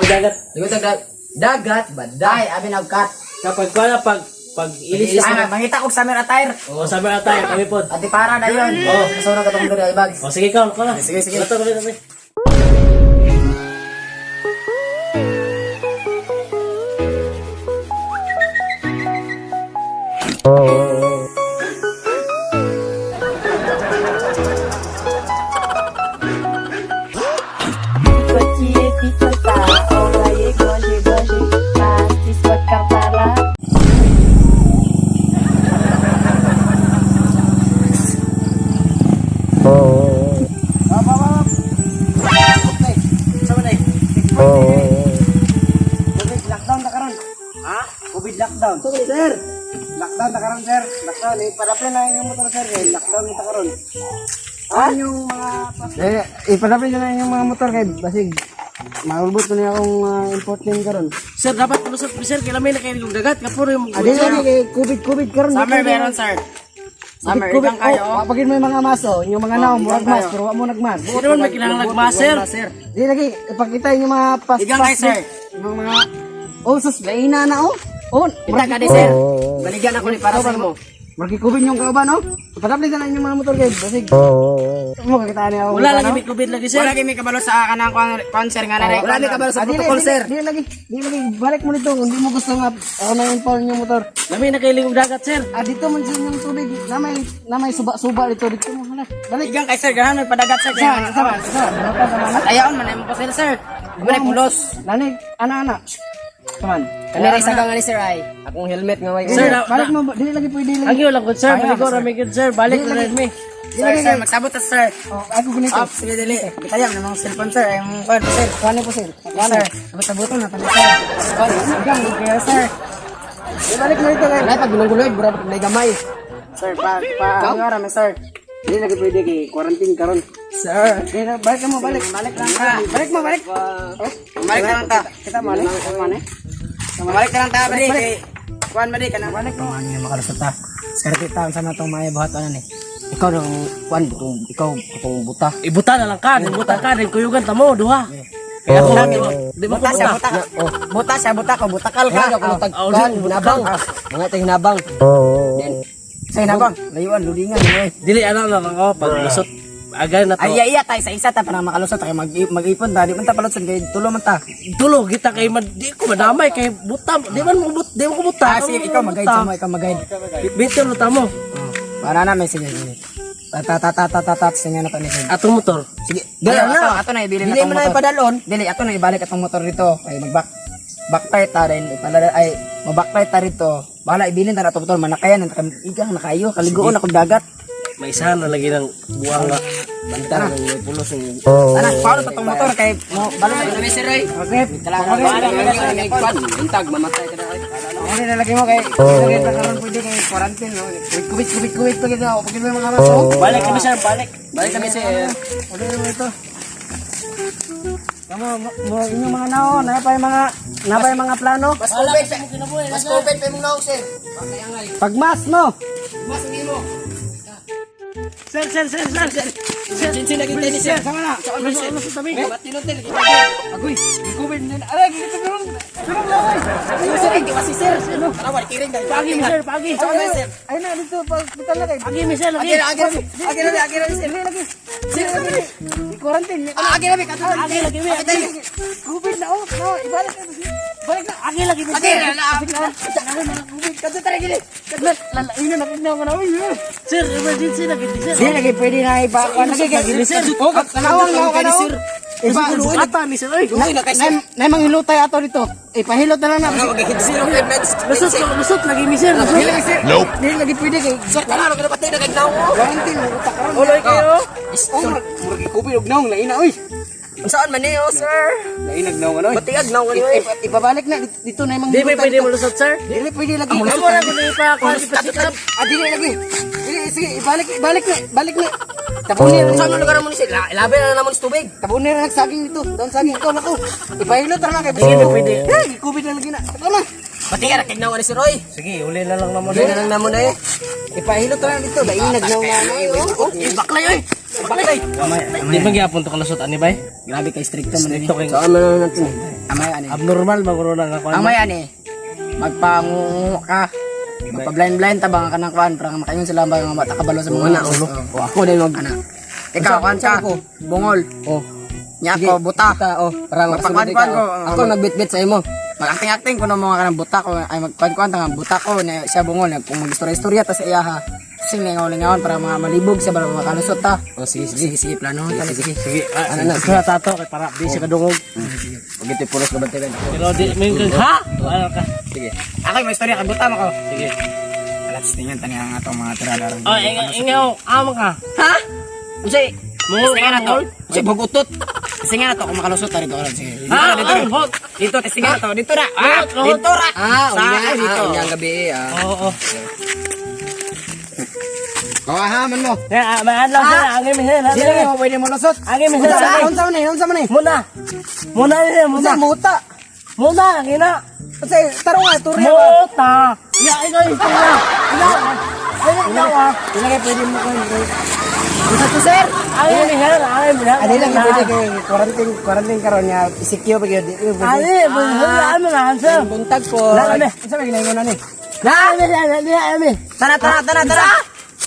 Dagat. Ligo tag dagat ba? Ay, abi nagkat. Kapag kuha na pag pag ilis Ay, na. mangita kog summer attire. O sabi na tayo, kami pod. Ati para na yun. Oh. Kasunod ka tong diri ay bags. O sige ikaw, ikaw na. Sige, sige. Ito, kami, kami. Picotille, picota, envoyé, gorgé, gorgé, pastis, vodka, para. Sama na eh. COVID lockdown na karon. Ha? COVID lockdown. Sir. Lockdown na karon, sir. Lockdown eh para na yung motor sir kay lockdown na karon. Ha? Yung mga eh ipadapli na lang yung mga motor kay basig maulbot na niya akong import name karon. Sir, dapat lusot sir, kailan may nakailig dagat. Kapuro yung Adi lagi kay COVID COVID karon. Summer meron, sir. Summer, COVID, igang kayo. Oh, pagin mo yung mga maso, yung mga naong murag mas pero wa mo nagmas. Hindi naman may kailangan nagmas, sir. Di lagi ipakita yung mga pas Igang kayo, sir. Yung mga oh sus laina na oh. Oh, Kita ka di, sir. Baligyan ako ni para sa imo. Murag COVID yung kauban oh. Ipadapli na lang yung mga motor kay basig. Mo kakita niya ako. Wala lagi may COVID lagi, sir. Wala gyud may kabalo sa kanang kuan sir nga na. Wala may kabalo sa protocol, sir. Di lagi, di lagi balik mo nito kung di mo gusto nga ako na yung power yung motor. Lami nakailig dagat, sir. Ah dito man sa inyong tubig, namay suba-suba dito dito mo hala. Balik. Igang kay sir, ganahan may padagat sir. Sa sama sa sama. Ayaon man ay mo sir, sir. Di man ay pulos. Lani, ana ana. Kaman. Kanira sa nga ni sir ay. Akong helmet nga may Sir, Balik mo, dili lagi pwede lagi. Ang lang sir. Balik ko, rami good, sir. Balik na rin mi. Sir, sir, magsabot ta sir. Oh, ako gunito. Up, sige dili. Bitaya man ang cellphone sir, ay mong kuan sir. Kuan po sir. Kuan sir. Sabot-saboton na tani sir. Kuan, igang kayo sir. Di balik mo dito kay. Wala pag gulong-guloy, bura pag may gamay. Sir, pa pa ano ra man sir. Dili lagi pwede kay quarantine karon. Sir. Di na, balik mo balik. Balik lang ta. Balik mo balik. Oh, Balik na lang ta. kita mo ani. Mo ani. Balik na lang ta, balik. Kay kuan ba di kana balik mo. Ano yung makalusot ta. Skarte ta sa mga tong may buhat ano ni. Ikaw nang kuan butong ikaw butong buta. Ibuta na lang ka. Ibuta ka. Rin kuyugan ta mo, duha. Kaya ako, di ba ko Buta siya, buta? buta. Buta siya, buta ko, butakal ka. Kaya ako tag Oh, kuan di- hinabang. Mga tag hinabang. Then Say na bang, layuan lulingan oy. Dili, ano lang ako, pag lusot, agay na to. Ay iya tay sa isa ta para makalusot kay mag mag-ipon ta di man ta palusot kay tulo man ta. Tulo, kita kay man, di ko madamay, kay buta, di man mo but, di mo ko buta. Ah, sige, ikaw mag-guide sa mo, ikaw mag-guide. Bitter na tamo. Para na may sige. Sige. Ta ta ta ta ta ta ta sige na to ni. Sige. Atong motor. Sige. Dili Ato, na. ato na ibilin Dili atong man na motor. ipadalon. Dili ato na ibalik atong motor dito kay mag back backfire ta rin ipalala ay mabackfire ta rito. Bahala ibilin ta na atong motor manakayan ang igang nakayo kaliguon akong dagat. May isa na lagi ng buwang nga. Banta nang may pulos ng Ana, paano ta tong motor kay mo balo na ni sir oy. Okay. kuan intag mamatay ka na. oy. Ano na lagi mo kay lagi ta karon pwede kay quarantine no. COVID COVID COVID pag ito. Pag ito mga maso. Balik kami sir, balik. Balik kami sir. Ano mo ito? Kamo mo inyong mga nao, na pa yung mga na pa yung mga plano. Mas COVID mas COVID pa imong naong sir. Pagmas no. Mas mo. Sir, sir, sir, sir, sir. Sir, Sinsin lagi tayo ni sir. Sama na. Ano sa tabi? Tinutil. Agoy, COVID na. Aray, dito karon. Karon laway. Sir, di ba si sir? Tara, wala kiring dahil. Pagi mi sir, pagi. Sir. Ay na dito pag hospital na kay. Pagi mi sir, lagi. Agi agi agi agi agi sir. Dili lagi. Sir, sir. Quarantine. Ah, agi na kato. Agi lagi mi. Agi COVID na oh. No, ibalik na. Balik na. Agi lagi mi Agi sir. na na. Kato tara gini. Lalain na nakita ko na. Uy. Sir, emergency na gid sir. Di lagi pwede na ipa. Lagi kay Sir, Oh, kanawang na ka na. Sir. Ipa Ata ni sir, oy. Uy, na kay sir. Nay manghilutay ato dito. Ipahilot na lang na. Lusot, lusot lagi mi sir. Lusot. Dili lagi sir. Dili lagi pwede kay Sir, tara na patay na kay naong. quarantine mo utak karon. Uloy kayo. Oh, murag COVID og naong lain na oy. Saan man niyo, sir? Lain nag naong ano oy. Batiag naong ano eh. Ipabalik na dito na imong Di ba pwede mo lusot sir? Dili pwede lagi. Amo na gud ipa kuan ipa-check up. Ah, dili lagi. Dili sige ibalik ibalik na balik na. Tabunin Saan mo lugar mo ni sir? Labi na naman sa tubig. Tabunin na nagsaging dito. Doon saging ikaw nako. Ipahilot ra na kay Sige, pwede. Eh, COVID na lagi na. Ikaw na. Batiag na kay naong ni sir oy. Sige, uli na lang naman. Uli na lang namon eh. Ipahilot ra na dito. Lain nag naong ano oy. Baklay oy. Baklay. Di ba gyapon to kalusot ani bay? Grabe kay stricto man ini. Stricto kay Saan man na natin? Amay ani. Abnormal maguro na nga kuan. Amay ani. Magpangungo ka. Magpa-blind-blind ta ba nga kanang kuan para nga makaingon sila ba nga matakabalo sa mga Ana, ulo. Oh, ako din mag Ana. Ikaw kuan ka. Bungol. Oh. Nya ako buta. Buta, oh, para makasunod Magpakuan-kuan ka. ko. Oh. Ako nagbitbit sa imo. Mag-acting-acting ko ng mga kanang buta ko ay magkuan-kuan ta nga buta ko na siya bungol na kung mag-istorya-istorya ta sa iya ha. Sing lingaw-lingawan para mga malibog siya para makalusot ta. Oh, sige, sige. Sige, sige, plano. Sige, sige. Sige, Ano na, ano na tato kay para di siya kadungog. Huwag ito pulos na bantayan. Pero di may ha? Ano ka? Sige. Ako yung may istorya kay buta mo ko. Sige. Alas tingnan tani ang atong mga tirada ron. Oh, ingaw, ingaw, amo ka. Ha? Unsay? Mungol, Testingan na to. mungol. Unsay bugutot? Testingan na to kung makalusot ta rito karon. Sige. Dito Ha? na, dito. Ang hot. Dito testingan na to. Dito na. Ah, Hot, hot. dito ra. Ah, Sa unya, dito. ah, unya ang gabi ah. Oo, oo. Oh, aha, man mo. Ya, may adlaw sir, angin mi sir. Dili mo pwede mo lusot. Angin mi sir. Unsa unsa man ni? Unsa man ni? Muna. Muna sir, muna. Unsa muta? Muna, gina. Unsa tarong nga turya ba? Muta. Ya, ikaw istorya. Ikaw. Ay, ikaw ah. Dili kay pwede mo ko. Unsa to, sir? Angin mi sir, angin mi sir. Adi lang pwede kay quarantine quarantine karon nya ECQ pa gyud. Di pwede. Ani, ano na sir. Buntag po. Lami. Unsa may ginaingon ani? Lami, lami, lami. Tara, tara, tara, tara.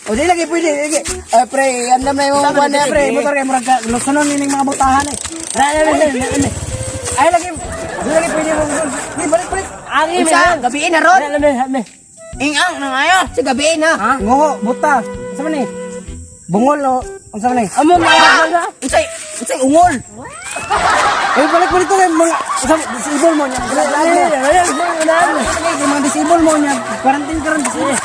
O di lagi pwede. Lagi. Eh pre, andam na yung kuan na pre. Motor kay murag ka lusonon nining mga butahan eh. Lami, sir, lami. Ay lagi. Di lagi pwede mo. Di balik balik. Angin mi Unsa? sir. Gabiin na ron. Lami, lami. Ingang na ngayo. Sa gabiin na. Ngungo, buta. Unsa man ni? Bungol o unsa man ni? Amo na na. Unsay? Unsay ungol? Eh balik balik to kay mga unsa disable mo niya. Lami, lami, lami. Lagi mga disable mo niya. Quarantine karon disable.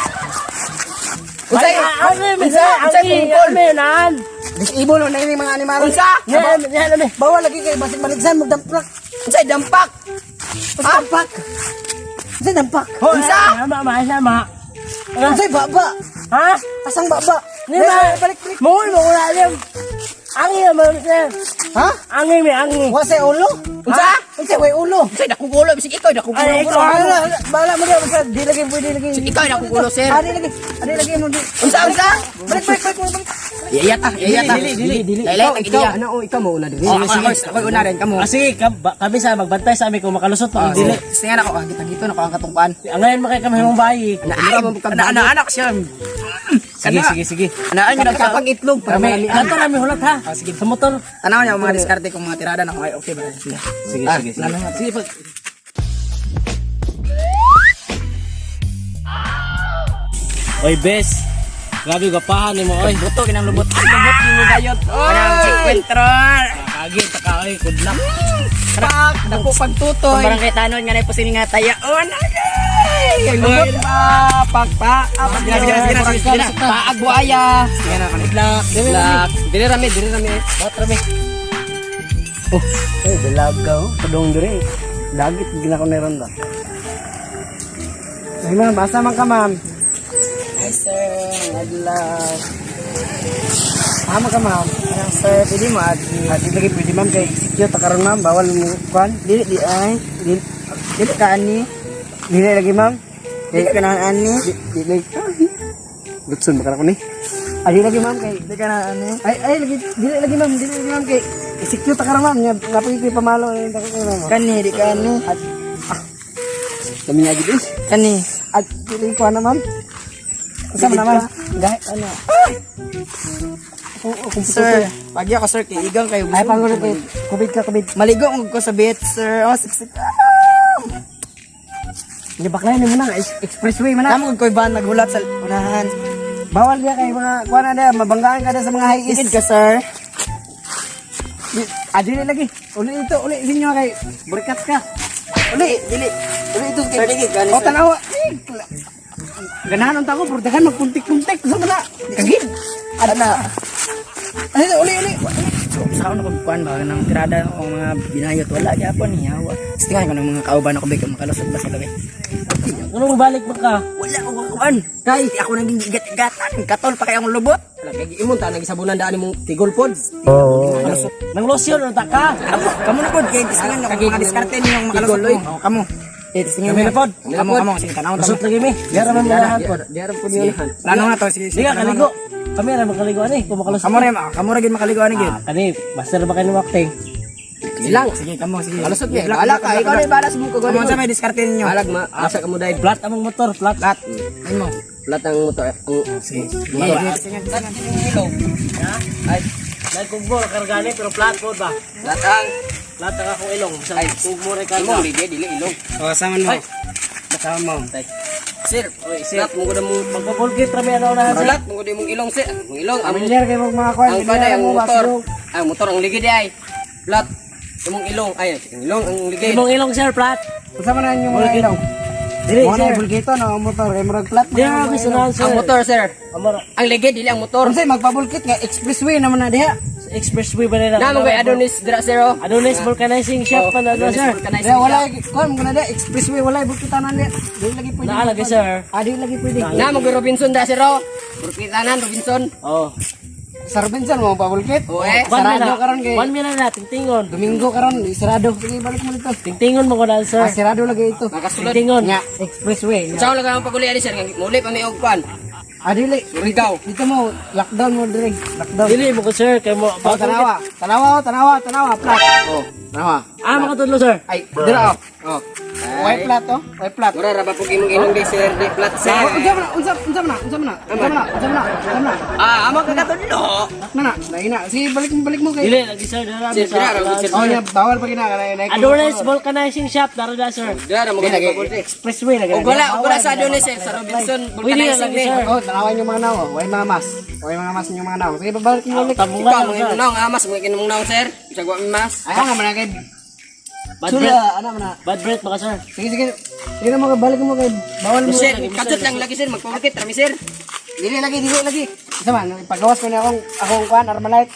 Unsay? Angin mi Unsa? sir, Unsay angin tungkol? mi nan. Disable mo na ini mga animal. Unsa? Lami, lami. Bawal lagi kay basig baligsan magdampak. Unsay dampak? Unsa dampak? Unsa dampak? Unsa? Sama, ma, sama. Unsay baba? Ha? Asang baba? Ni ma. Balik balik. Mungol mo na alam. Angin mo sir. Ha? Angin mi, angin. Wa say ulo? Unsa? Unsa way ulo? Unsay dakong ulo? Bisig ikaw dakong ulo. Ay, ikaw. Bahala, bahala mo na basta di lagi pwede lagi. Ikaw dakong ulo, sir. Adi lagi, adi lagi mo di. Unsa unsa? Balik balik balik balik. Iya ta, iya ta. Dili, dili, dili. Laylay tag Ikaw, iya. ano, oh, ikaw mauna dili. Oh, ako ako ako una rin kamo. Ah, sige, kami sa magbantay sa amin kung makalusot Ah, pa kung dili. Testingan ako, ah, gitagito na ko ang katungkuan. Ang ngayon makay kami mong bayi. Ana ana ana anak siya. Sige, sige, sige. Anaan yun ang Kapag itlog para Kami, malami. ato namin hulat ha. Sige. Sa motor. Tanaw niya ang mga diskarte kong mga tirada na ko ay okay ba? Sige. Sige, Ah, sige, sige. plano nga to. Sige, pag... Oy, bes. Grabe gapahan nimo oy. Buto kinang lubot. Ay, lubot ni gayot. Kanang sikwentro. Kagi ta ka oy, good luck. Pak, dako pagtutoy. Barangay tanon nga na pusin nga tayaon. Ay, ang lubot pa, pak pa. Sige na, sige na, sige na, sige na. Paag buaya. Sige na, Good luck. Good luck. Dili rami, dili rami. Bot rami. Oh, eh dalaga oh, padung dire. Dagit gina ko ni ronda. Ay ma'am, asa man ka ma'am? Hi sir, adlaw. Ama ka ma'am. Anong sir, pwede mo agi. Ah, di lagi pwede ma'am kay secure ta karon ma'am, bawal mo kuan. Dili di ay. Dili Dili ka ani. dili lagi ma'am. Dili ka na ani. Di lagi. Lutson ba ka ni? Ay lagi ma'am kay Dili ka na ani. ay ay lagi dili lagi ma'am, dili lagi ma'am kay secure ta karon ma'am nya napay koy pamalo ni ta ko ma'am. Kani di ka ani. At kami nga gid eh. Kani. At dili ko na ma'am. Unsa man naman? Gahi ano. Sir, pagi ako sir kay igang kayo. Ay pangulo kay kubid ka kubid. Maligo ang ko sa bit, sir. Oh, siksik. Ah! Hindi baklayan mo na expressway man na. Tama ko van naghulat sa unahan. Bawal niya kay mga kuan na mabanggaan ka na sa mga high Ikid ka, sir. Ah, dili lagi. Uli ito, uli sinyo kay burikat ka. Uli, Dili. uli ito kay. Sir, dili gani, O sir. tanawa. Eh, Ganahan unta ko, pero daghan magpuntik-puntik. Sa mana? Kagid. Ana. Ay, uli, uli. Sa ako kung kuan ba nang tirada o mga binayot wala gyapon hiyawa. Tingan ko ng mga kauban ako bigay makalusot ba sa gabi. Anong balik mo ka? Wala ko kuan. Kay ako nang gigat-gatan, katol pa kay akong lubot. Wala kay imong ta nagisabunan daan imong tigol pod. Nang lotion unta ka. Kamo, kamo na pod kay tistingan ako mga diskarte ninyong makalusot mo. Oh, kamo. Eh, tistingan Kami na pod. Kamo, kamo sige tanaw Lusot lagi mi. Yara man mo lahat pod. Diara pod yun. Plano na to, sige. Sige, kaligo. Kami ra makaligo ani kung makalusot. Kamo ra kamo ra gid makaligo ani gid. Ah, kani, master ba kayo ng acting? Sige lang. Sige, kamo sige. Kalusot ni. Bahala ka. Ikaw na bahala sa mong Kamo kagalingon. unsa may diskarte ninyo? Balag ma. Asa ka mo dahil. Flat among motor, flat. Flat. Ay mo. Flat ang motor. Ang Sige. Sige. Ay, Nagkugbo, kargani, pero flat po ba? flat ang Flat ang akong ilong. Bisa Ay. kugbo rin karga. imong ligid dili ilong. Oh, saman mo. Sama mo. Sir, Oy, sir. flat mo gud mo. Magpabulkit rami ano na sir. Flat mo gud imong ilong sir. Ang ilong ang Familiar kay mong mga kuan. ang kanay ang motor. Ang motor ang ligid ay. Flat imong ilong ay ang ilong ang ligid. Imong ilong sir, flat. Unsa man ang inyong mga ilong? Dili Mo na sir. bulkito no ang motor kay murag flat man Di ang ra mga mi ilong. sunahan sir. Ang motor sir. Amara Ang ligid dili ang motor. Unsay magpabulkit nga expressway naman na diha. Expressway ba nila? Namo kay Adonis dira sir. Oh. Adonis vulcanizing shop pa na Adonis sir. vulcanizing Diha wala shop. kuan mo na diha expressway wala bulkitanan diha. Dili lagi pwede. Naa lagi sir. Ah, dili lagi pwede. Namo kay Robinson dira sir. Oh. Purpitanan Robinson. Oh. Sa Robinson mo pabulkit. Oo eh. One Sarado minute. karon kay 1 minute na tingtingon. Domingo karon sarado. Sige balik mo dito. Tingtingon mo ko na sir. Ah, sarado lagi ito. Makasulod. Tingtingon. Nya expressway. Nya. Sa lang ang paguli ani sir nga muli pa mi og kwan. Ah, dili. Surigao. Dito mo lockdown mo dire. Lockdown. Dili mo ko sir kay mo. Oh, tanawa. Tanawa, oh, tanawa, tanawa, flat. Oh, tanawa. Ah, makatudlo sir. Ay, dira oh. Oh. Way flat oh, way flat. Mura ra ba pug imong ilong di sir di flat sir. Oh, unsa man na, unsa unsa man na, unsa man na, unsa man na, unsa man na, unsa man na. Ah, amo ka katudlo. Na na, lahi na. Sige, balik mo kay. Dili lagi sir dira Sir, dira ra sir. Oh, nya bawal pa gina kanay naik. Adonis vulcanizing shop dara na sir. Dira ra mo Dili lagi paguli. expressway lagi. Og wala sa Adonis sir sa Robinson Pwede na vulcanizing lagi ni. sir. Oh, tanawan yung mga naw, oh. Way mga mas. Way mga mas yung mga naw. Sige, babalik mo ulit. Tabungan Ikaw lang mga sir. imong naong amas mga kinumong naong sir. Bisag wa mi mas. Ay, nga man kay. Bad breath. Sula, ana man na. Bad breath baka sir. Sige, sige. Sige na mga balik mo kay bawal mo. Sir, kadot lang lagi sir magpamukit rami sir. Dili lagi, dili lagi. Isa man, ipagawas ko na akong akong kuan Armalite.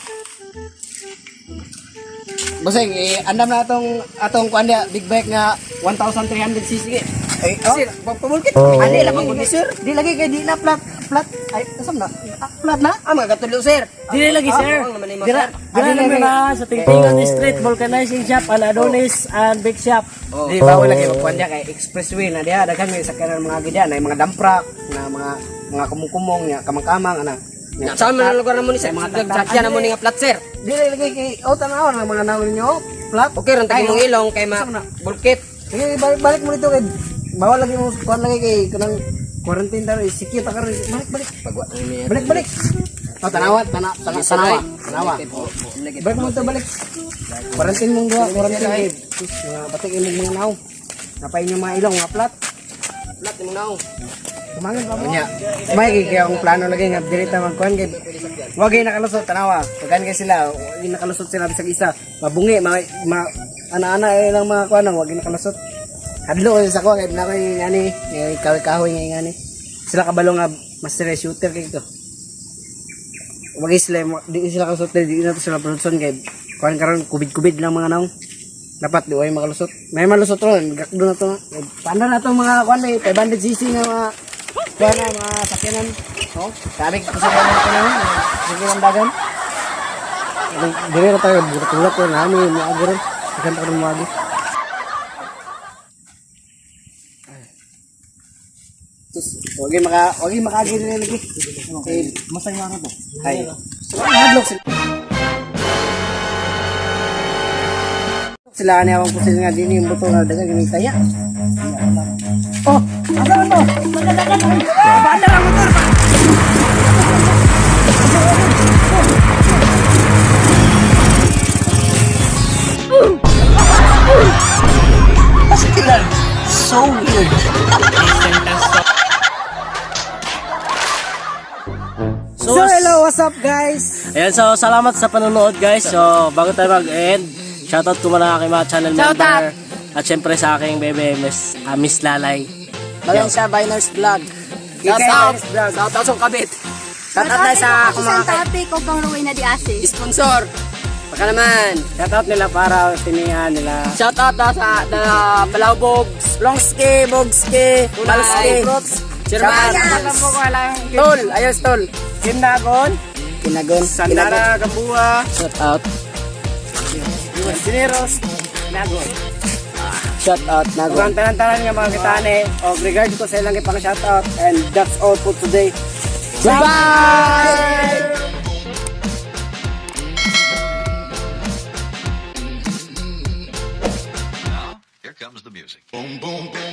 Basing, eh, andam na atong atong kuan dia, big bike nga 1300cc. Ay, oh. Sir, pagpamulkit. Ani lang paguli sir. Di lagi kay di na flat, flat. Ay, asam na? Ah, flat na? Ah, mga katudlo sir. Dili lagi sir. Ang naman ni Dira sir. dira na na sa Tingtingon Street Vulcanizing Shop and Adonis and Big Shop. Di bawal lagi magkuan dia kay expressway na diha daghan may sakyanan mga gid na mga dump truck, na mga mga kumungkumong nya, kamang-kamang ana. Nya, Saan man ang lugar na mo ni sir? Sakyan na mo ni nga flat sir. Di lagi kay oh tanaw na mga naw ninyo, oh, flat. Okay ron tagi Ay, mong ilong kay ma Saan na? bulkit. Sige, balik, balik mo dito kay bawal lagi mo kuan lagi kay kanang quarantine daw sikyo ta karon. Balik balik. Balik balik. Oh, tanawa, tana, tana, tanawa, tanawa. Balik mo dito, balik. Quarantine mong duha, quarantine kay sus, mga batik imong mga naw. Napay inyo mga ilong, mga plat. Flat imong naong. Kumangin pa mo. Nya. May kay kay akong plano lagi nga dili ta magkuan kay wa gay nakalusot tanawa. Pagkan kay sila, wa gay nakalusot sila bisag isa. Mabungi mga ma, ana-ana eh lang mga kuan wa gay nakalusot. Hadlo ko sa ko kay na koy ngani, kay kahoy-kahoy nga ngani. Sila kabalo nga master shooter kay to. Wa gay sila di sila kalusot di na to sila production kay kuan karon kubid-kubid lang mga naong. Dapat di way makalusot. May malusot ron, gakdo na to. Paano na to mga kuan eh, 500cc nga mga kuan na mga sakyanan. Oh, sabi ko sa mga kuan na, sige lang dagan. Dili na tayo tulak ko namin mo ron. Dagan pa karon moagi. Wagi maka wagi makaagi nila lagi. Kay Masay mga to. ay. Hadlok sila. Sila ani akong pusil nga dini yung buto nga dagan gani taya. Oh, asa man to? Paanda ang motor. So, So hello, what's up guys? Ayan, so salamat sa panonood guys. So, bago tayo mag-end, shoutout ko muna aking mga channel member. At syempre sa aking bebe, Miss, Miss Lalay. Balang sa Biners Vlog. Shout out. Shout out sa kabit. Shout out na sa akong mga topic o pang ruwi na di ase. Sponsor. Baka naman. Shout out nila para tinian nila. Shout out na sa na Palawbogs, Longski, Bogski, Malski. Chairman. Tol, ayos tol. Kinagon, Kinagon. Sandara Gambua, Shout out. Sineros, Nagon. Shout out Ug ang tanan-tanan nga mga kitane, og regard ko sa ilang ipang shout out and that's all for today. Bye! Here comes the music. Boom, boom.